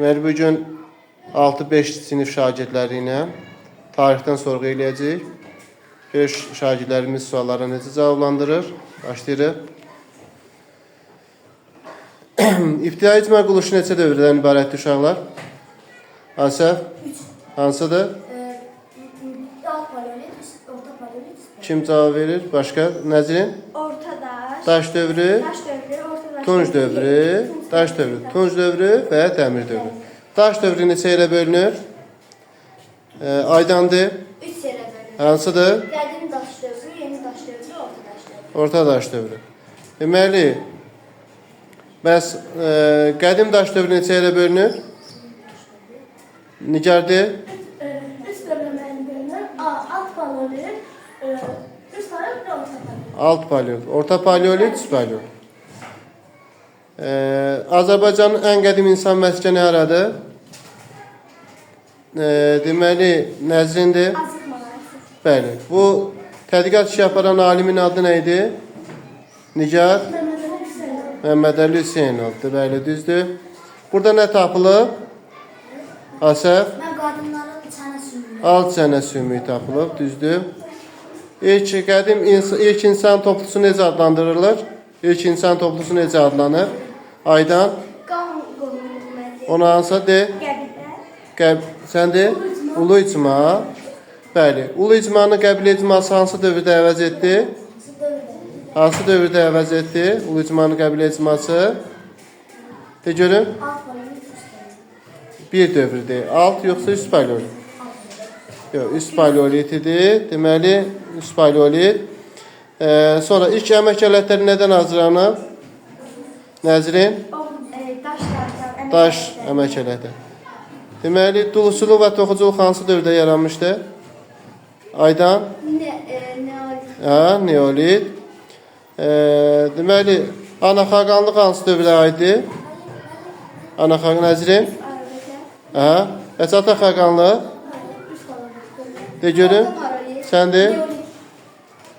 Deməli, bu gün 6-5 sinif şagirdləri ilə tarixdən sorğu eləyəcəyik. Görək şagirdlərimiz suallara necə cavablandırır. Başlayırıq. İbtidai icma quruluşu neçə dövrdən ibarətdir uşaqlar? Asəf? Hansıdır? Alt paleolit, üst, orta paleolit, üst paleolit. Kim cavab verir? Başqa? Nəzrin? Orta daş, Daş dövrü, daş dövrü, orta daş Tunc dövrü, daş dövrü, Tunc dövrü və dəmir dövrü. Daş dövrü neçə yerə bölünür? Aydandır. Üç yerə bölünür. Hansıdır? Qədim daş dövrü, yeni daş dövrü, orta daş dövrü. Orta daş dövrü. Deməli, bəs qədim daş dövrü neçə yerə bölünür? Nigardır. Üç bölümdən bölünür. Alt paleolit, üst paleolit ve orta paleolit. Alt paleolit, orta paleolit, üst paleolit. Azərbaycanın ən qədim insan məskəni haradır? Deməli, Nəzrindir. Azıq mağarası. Bəli. Bu tədqiqat işi aparan alimin adı nə idi? Nigar Mehmet Ali Hüseynov. Məmmədəli Hüseynovdur. Bəli, düzdür. Burada nə tapılıb? Asəf, Mən qadınların çənə sümüyü. alt çənə sümüyü tapılıb, düzdür. İlk qədim ilk insan toplusu necə adlandırılır? İlk insan toplusu necə adlanır? Aydan, Qan qohumluq məndi. ona hansı de? Qəbilə. Qəb sən de? Ulu icma. Bəli, ulu icmanı qəbilə icması hansı dövrdə əvəz etdi? Hansı dövrdə? Hansı dövrdə əvəz etdi? Ulu icmanı qəbilə icması? De görüm. Alt paleolit, üst paleolit. Bir dövrdür. Alt yoxsa üst paleolit? Alt. Yox, üst paleolit idi. Deməli, üst paleolit. Sonra ilk əmək alətləri nədən hazırlanıb? Nəzrin? Daş daşlar. Daş əmək aləti. Deməli, duluzçuluq və toxuculuq hansı dövrdə yaranmışdı? Aydan? Neolit. Hə, neolit. Deməli, ana xaqanlıq hansı dövrə aiddir? Ana xaqan Nəzrin? Hə? Bəs ata xaqanlıq? Üst paleolit. De görüm. Orta paleolit. Sən de. Neolit.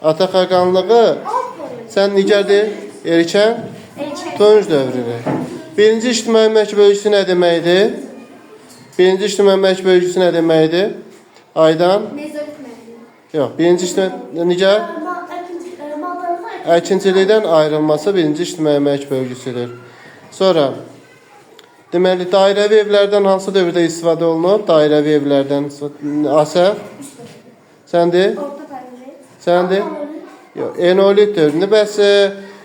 Ata xaqanlığı Alt paleolit. sən necədir? Erkən Erkən. Tunc dövrüdür. Birinci ictimai əmək bölgüsü nə deməkdir? Birinci ictimai əmək bölgüsü nə deməkdir? Aydan? Mezolit məndi. Yox, birinci ictimai necə? Maldarlığa Əkinçilikdən ayrılması birinci ictimai əmək bölgüsüdür. Sonra deməli dairəvi evlərdən hansı dövrdə istifadə olunub? Dairəvi evlərdən Asəf, sən de? Orta paleolit. Sən de? Yox, enolit dövründə. Bəs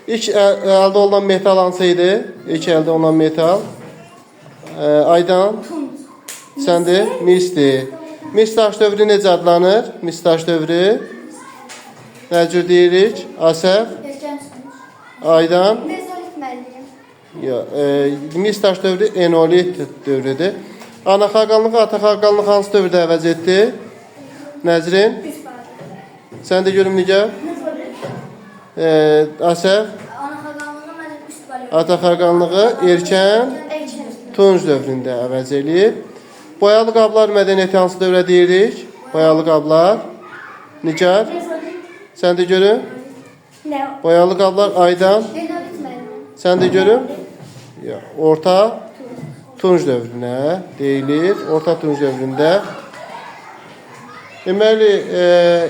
ilk əldə olunan metal hansı idi? İlk əldə olunan metal. Aydan, Tunc. sən de? Misdir. Mis daş dövrü necə adlanır? Mis daş dövrü. Nə cür deyirik? Asəf, Erkən tunc. Aydan. Mezolit müəllim. Yox, mis daş dövrü enolit dövrüdür. Ana xaqanlığı, ata xaqanlığı hansı dövrdə əvəz etdi? Nəzrin, Üst paleolit. sən də görüm necə? Mezolit. Asəf, Ana xaqanlığı mənim üst paleolit. ata xaqanlığı erkən Erkən. Tunc dövründə əvəz eləyib. Boyalı qablar mədəniyyəti hansı dövrə deyirik? Boyalı qablar. Nigar, Mezolit. sən də görüm. Ne? Boyalı qablar Aydan, Neolit müəllim. sən də görüm. Yox, orta Tunc dövrünə deyilir. Orta Tunc dövründə. Deməli,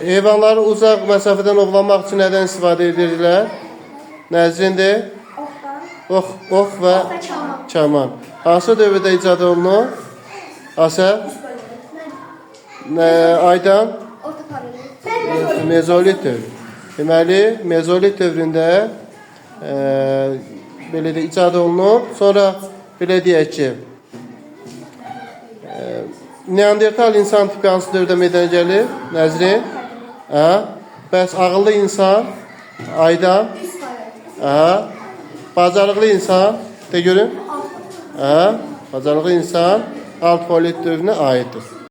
heyvanları uzaq məsafədən ovlamaq üçün nədən istifadə edirdilər? Nəzrindir. Oxdan. Ox, ox və Ox və çaman. çaman. Hansı dövrdə icad olunur? Asəf? Üst paleolit. Nə, Aydan? Orta paleolit. Mezolit dövrü. Deməli, mezolit dövründə belə də icad olunub. Sonra belə deyək ki, Neandertal insan tipi hansı dövrdə meydana gəlir? Nəzrin? Hə? Bəs ağıllı insan? Aydan? Üst paleolit. Hə? Bacarıqlı insan? De görüm. Alt paleolit. Hə? Bacarıqlı insan alt paleolit dövrünə aiddir.